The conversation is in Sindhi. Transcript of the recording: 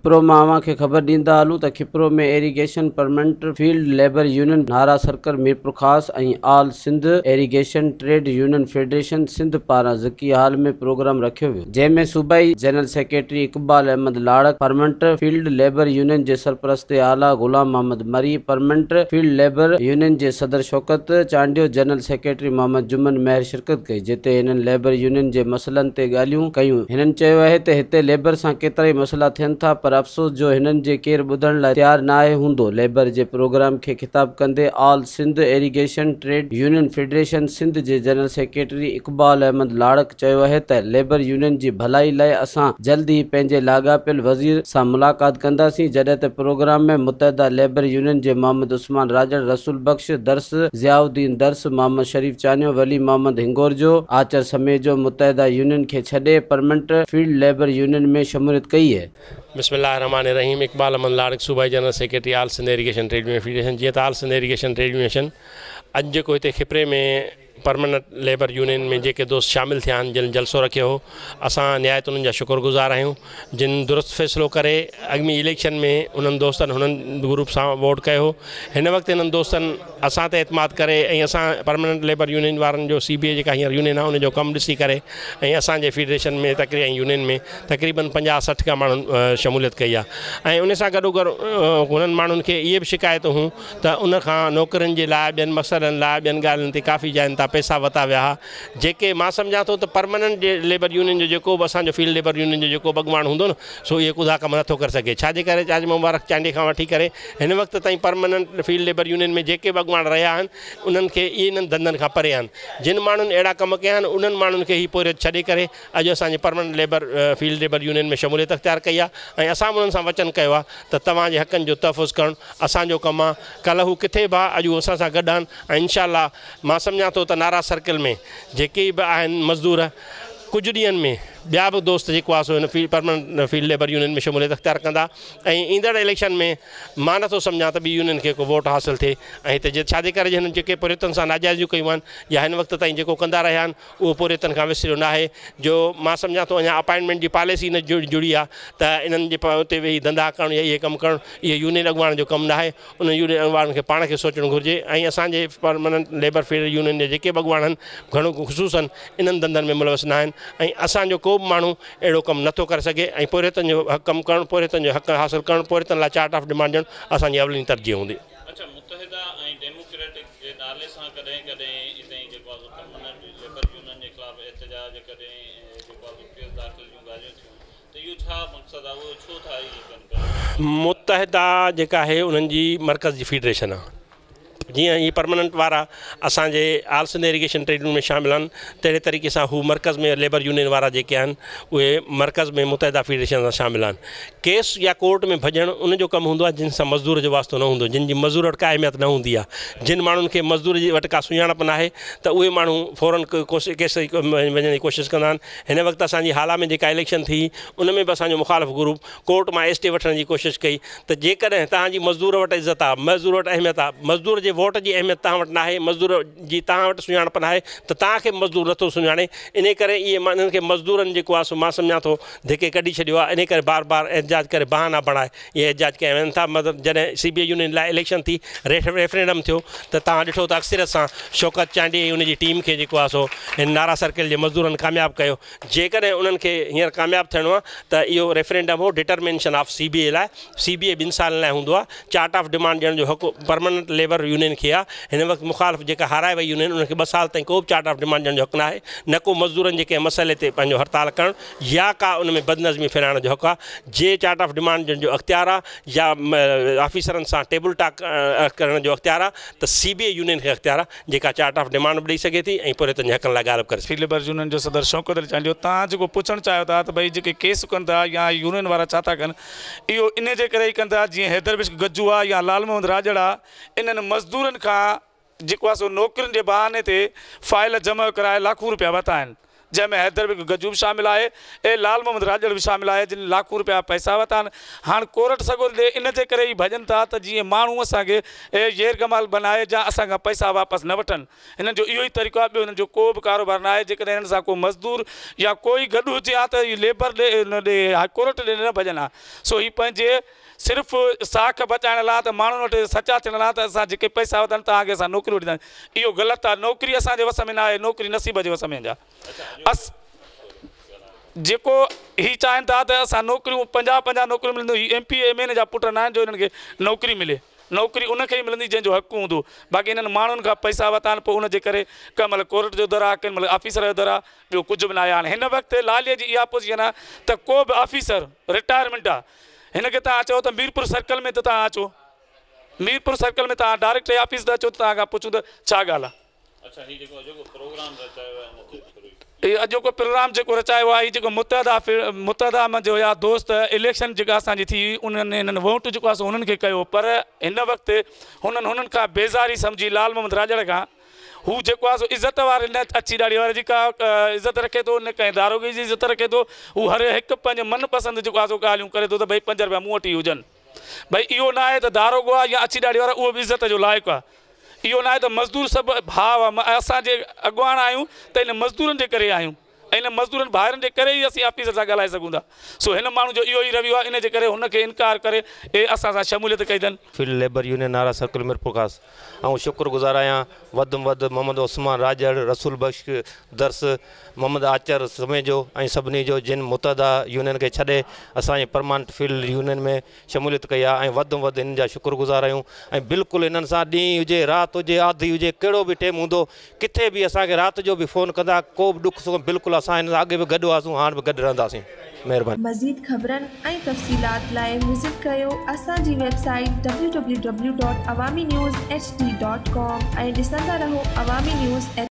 کپرو مان اوهان کي خبر ڏيندا هلون ته Khipro ۾ irrigation permanent field labour union Nara circle Mirpurkhas ۽ all Sindh irrigation trade union federation Sindh پاران ذڪي هال ۾ پروگرام رکيو ويو جنهن ۾ صوبائي general secretary Iqbal Ahmed Larik, permanent field labour union جي سرپرست اعليٰ Ghulam Muhammad Marri, permanent field labour union جي صدر شوڪت چانڊيو، جنرل سيڪريٽري محمد جمن مهر شرڪت ڪئي جتي هنن ليبر يونين جي مسئلن تي ڳالهيون ڪيون. هنن چيو آهي ته هتي ليبر سان ڪيترائي مسئلا ٿين ٿا پر افسوس جو هنن جي ڪير ٻڌڻ لاء تيار ناهي هوندو. ليبر جي پروگرام کي خطاب ڪندي all Sindh irrigation trade union federation Sindh جي جنرل سيڪريٽري اقبال احمد لاڙڪ چيو آهي ته ليبر يونين جي ڀلائي لاء اسان جلد ئي پنهنجي لاڳاپيل وزير سان ملاقات ڪنداسين جڏهن ته پروگرام ۾ متحده ليبر يونين جي محمد عثمان راڄڙ، رسول بخش درس، ضياء الدين درس، محمد شريف چانيو، ولي محمد هنگورجو، آچر سميجو متحده يونين کي ڇڏي پرمنٽ فيلڊ ليبر يونين ۾ شموليت ڪئي. بسم الله الرحمٰن الرحيم اقبال احمد لاڙڪ صوبائي general secretary all Sindh irrigation trade union federation جيئن ته آل سنڌ ايريگيشن ٽريڊ يونين اڄ جيڪو هتي کپري ۾ پرمننٽ ليبر يونين ۾ جيڪي دوست شامل ٿيا آهن جن جلسو رکيو هو اسان نهايت انهن جا شڪر گذار آهيون جن درست فيصلو ڪري اڳ ۾ اليڪشن ۾ انهن دوستن هنن گروپ سان ووٽ ڪيو هو هن وقت انهن دوستن اسان تي اعتماد ڪري ۽ اسان پرمننٽ ليبر يونين وارن جو سي بي اي جيڪا هينئر يونين آهي ان جو ڪم ڏسي ڪري ۽ اسان جي فيڊريشن ۾ تقري ۽ يونين ۾ تقريبن 50 60 کان ماڻهن شموليت ڪئي آهي ۽ ان سان گڏو گڏ انهن ماڻهن کي اهي به شڪايتون هيون ته ان کان نوڪرين جي لاء ٻين مسئلن لاء ٻين ڳالهين تي ڪافي جاين تان پئسا وتا ويا ها جيڪي مان سمجهان ٿو ته پرمننٽ ليبر يونين جو جيڪو به اسان جو فيلڊ ليبر يونين جو جيڪو به اڳواڻ هوندو نه سو اهي ڪڌا ڪم نٿو ڪري سگهي ڇا جي ڪري تاج مبارڪ چانڊيي کان وٺي ڪري هن وقت تائين پرمننٽ فيلڊ ليبر يونين ۾ جيڪي به اڳواڻ رهيا آهن انهن کي اهي انهن ڌنڌن کان پري آهن جن ماڻهن اهڙا ڪم ڪيا آهن انهن ماڻهن کي هي پورهيت ڇڏي ڪري اڄ اسان جي permanent labour field labour union ۾ شموليت اختيار ڪئي آهي ۽ اسان به انهن سان وچن ڪيو آهي ته توهان جي حقن جو تحفظ ڪرڻ اسان جو ڪم آ، ڪلهه هو ڪٿي به آ اڄ هو اسان سان گڏ آهن ۽ انشاء الله مان سمجهان ٿو ته نارا سرڪل ۾ جيڪي به آهن مزدور ڪجهه ڏينهن ۾ ٻيا به دوست جيڪو آ سو هن پرمننٽ فيلڊ ليبر يونين ۾ شموليت اختيار ڪندا ۽ ايندڙ اليڪشن ۾ مان نٿو سمجهان ته ٻي يونين کي ڪو ووٽ حاصل ٿئي ۽ هتي ڇا جي ڪري هنن جيڪي پورهيتن سان ناجائزيون ڪيون آهن يا هن وقت تائين جيڪو ڪندا رهيا آهن اهو پورهيتن کان وسريو ناهي جو مان سمجهان ٿو اڃا اپائنٽمينٽ جي پاليسي نه جڙي آهي ته انهن جي اتي ويهي ڌنڌا ڪرڻ يا اهي ڪم ڪرڻ اهي يونين اڳواڻن جو ڪم ناهي انهن يونين اڳواڻن کي پاڻ کي سوچڻ گهرجي ۽ اسان جي پرمننٽ ليبر فيڊ يونين جا جيڪي به اڳواڻ آهن گهڻو خصوصن انهن ڌنڌن ۾ ملوث ناهن ۽ اسان جو ڪو به ماڻهو اهڙو ڪم نٿو ڪري سگهي ۽ پورهيتن جو حق ڪم ڪرڻ پورهيتن جو حق حاصل ڪرڻ پورهيتن لاء چارٽ آف ڊمانڊ ڏيڻ اسان جي اولين ترجيح هوندي. اڇا متحده ۽ ڊيموڪريٽڪ جي نالي سان ڪڏهن ڪڏهن اتي جيڪو آهي سو پرمننٽ ليبر يونين جي خلاف احتجاج ڪڏهن جيڪو آهي سو ڪيس داخل جون ڳالهيون ٿيون ته اهو ڇا مقصد آهي اهو ڇو ٿا ائين ڪن پيا؟ متحده جيڪا آهي انهن جي مرڪز جي فيڊريشن آهي جيئن هي پرمننٽ وارا اسان جي آل سنڌ ايريگيشن ٽريڊ يونين ۾ شامل آهن تهڙي طريقي سان هو مرڪز ۾ ليبر يونين وارا جيڪي آهن اهي مرڪز ۾ متحده فيڊريشن سان شامل آهن ڪيس يا ڪورٽ ۾ ڀڄڻ ان جو ڪم هوندو آهي جن سان مزدور جو واسطو نه هوندو جن جي مزدور وٽ ڪا اهميت نه هوندي آهي جن ماڻهن کي مزدور جي وٽ ڪا سڃاڻپ نه آهي ته اهي ماڻهو فورن ڪيس وڃڻ جي ڪوشش ڪندا آهن هن وقت اسان جي هالا ۾ جيڪا اليڪشن ٿي ان ۾ به اسان جو مخالف گروپ ڪورٽ مان ايس ٽي وٺڻ جي ڪوشش ڪئي ته جيڪڏهن توهان جي مزدور وٽ عزت آهي مزدور وٽ اهميت آهي مزدور جي ووٽ جي اهميت توهان وٽ ناهي مزدور جي توهان وٽ سڃاڻپ ناهي ته توهان کي مزدور نٿو سڃاڻي انهي ڪري اهي انهن کي مزدورن جيڪو آهي سو مان سمجهان ٿو ڌڪي ڪڍي ڇڏيو آهي انهي ڪري بار بار احتجاج ڪري بهانا بڻائي اهي احتجاج ڪيا وڃن ٿا مطلب جڏهن سي بي اي يونين لاء اليڪشن ٿي ريفرينڊم ٿيو ته توهان ڏٺو ته اڪثريت سان شوڪت چانڊيي ۽ ان جي ٽيم کي جيڪو آهي سو هن نارا سرڪل جي مزدورن ڪامياب ڪيو جيڪڏهن انهن کي هينئر ڪامياب ٿيڻو آهي ته اهو ريفرينڊم هو ڊٽرمينشن آف سي بي اي لاء سي بي اي ٻن سالن لاء هوندو آهي چارٽ آف ڊمانڊ ڏيڻ جو حق پرماننٽ ليبر يونين کي آهي هن وقت مخالف جيڪا هارائي وئي يونين انهن کي 2 سال تائين ڪو به چارٽ آف ڊمانڊ ڏيڻ جو حق ناهي نه ڪو مزدورن جي ڪنهن مسئلي تي پنهنجو هڙتال ڪرڻ يا ڪا ان ۾ بدنظمي ڦهلائڻ جو حق آهي جي چارٽ آف ڊمانڊ ڏيڻ جو اختيار آهي يا آفيسرن سان ٽيبل ٽاڪ ڪرڻ جو اختيار آهي ته سي بي اي يونين کي اختيار آهي جيڪا چارٽ آف ڊمانڊ به ڏئي سگهي ٿي ۽ پورهيتن جي حقن لاء ڳالهه به ڪري سگهي ٿي. فيلڊ ليبر يونين جو صدر شوڪت علي چانڊيو توهان جيڪو پڇڻ چاهيو ٿا ته ڀئي جيڪي ڪيس ڪن ٿا يا يونين وارا ڇا ٿا ڪن اهو انهي جي ڪري ئي ڪن ٿا جيئن حيدر بخش گجو آ يا لال محمد راڄڙ آ انهن مزدورن کان جيڪو آ سو نوڪرين جي بهاني تي فائل جمع ڪرائي لاکون روپيا ورتا آهن. جنهن ۾ حيدر بيگ گجو به شامل آهي ۽ لال محمد راڄڙ به شامل آهي جن لاکون رپيا پئسا ورتا آهن. هاڻ ڪورٽ سڳوري ڏي ان جي ڪري ئي ڀڄن ٿا ته جيئن ماڻهو اسان کي يرغمال بنائي جا اسان کان پئسا واپس نه وٺن. هنن جو اهو ئي طريقو آهي ٻيو هنن جو ڪو به ڪاروبار نه آهي. جيڪڏهن هنن سان ڪو مزدور يا ڪوئي گڏ هجي ها ته هي ليبر ڏي ان ڏي ڪورٽ ڏي نه ڀڄن ها. سو هي پنهنجي صرف ساک بچائڻ لاء ته ماڻهن وٽ سچا ٿيڻ لاء ته اسان جيڪي پئسا ورتا آهن توهان کي اسان نوڪريون ڏينداسين. اهو غلط آهي. نوڪري اسان جي وس ۾ نه آهي. نوڪري نصيب جي وس ۾ آهي. اس جيڪو هي چاهين ٿا ته اسان نوڪريون 50 50 نوڪريون ملنديون. هي M P M N A جا پٽ نه آهن جو هنن کي نوڪري ملي. نوڪري ان کي ئي ملندي جنهن جو حق هوندو. باقي هنن ماڻهن کان پئسا ورتا آهن پوء ان جي ڪري ڪنهن مهل ڪورٽ جو در آهي ڪنهن مهل آفيسر جو در آهي ٻيو ڪجهه به نه آهي. هاڻي هن وقت لالي جي اها پوزيشن آهي ته ڪو به آفيسر رٽائرمينٽ آهي هن کي توهان چئو ته ميرپور سرڪل ۾ ته توهان اچو ميرپور سرڪل ۾ توهان ڊائريڪٽ آفيس تي اچو ته توهان کان پڇون ته ڇا ڳالهه آهي. اڇا هي جيڪو اڄوڪو پروگرام رچايو آهي ان تي ٿوري. هي اڄوڪو پروگرام جيڪو رچايو آهي هي جيڪو متحده متحده منجهه هيا دوست اليڪشن جيڪا اسان جي ٿي هئي انهن هنن ووٽ جيڪو آهي سو هنن کي ڪيو پر هن وقت هنن هنن کان بيزاري سمجهي لال محمد راڄڙ کان هو جيڪو آهي سو عزت واري نه اڇي ڏاڙهي واري جي ڪا عزت رکي ٿو نه ڪنهن داروغي جي عزت رکي ٿو هو هر هڪ پنهنجي من پسند جيڪو آهي سو ڳالهيون ڪري ٿو ته ڀئي 5 رپيا مون وٽ ئي هجن. ڀئي اهو نه آهي ته داروغو آهي يا اڇي ڏاڙهي وارو اهو به عزت جو لائق آهي. اهو نه آهي ته مزدور سڀ ڀاء اسان جي اڳواڻ آهيون ته ان مزدورن جي ڪري آهيون ۽ ان مزدورن ڀائرن جي ڪري ئي اسين آفيسر سان ڳالهائي سگهون ٿا. سو هن ماڻهو جو اهو ئي رويو آهي ان جي ڪري هن کي انڪار ڪري اهي اسان سان شموليت ڪئي اٿن. Field labour union Nara circle Mirpurkhas آئون شڪر گذار آهيان وڌ ۾ وڌ محمد عثمان راڄڙ، رسول بخش درس، محمد آچر سميجو ۽ سڀني جو جن متحده يونين کي ڇڏي اسان جي پرماننٽ فيلڊ يونين ۾ شموليت ڪئي آهي ۽ وڌ ۾ وڌ هنن جا شڪر گذار آهيون ۽ بلڪل هنن سان ڏينهن هجي رات هجي آڌي هجي ڪهڙو به ٽيم هوندو ڪٿي به اسان کي رات جو به فون ڪندا ڪو به ڏک سک بلڪل اسان هنن سان اڳي به گڏ هئاسون هاڻ به گڏ رهنداسين مهرباني. مزيد خبرن ۽ تفصيلات لاء وزٽ ڪريو اسان جي web site www.awaminews.hd.com ۽ ڏسندا رهو عوامي نيوز ايڇ.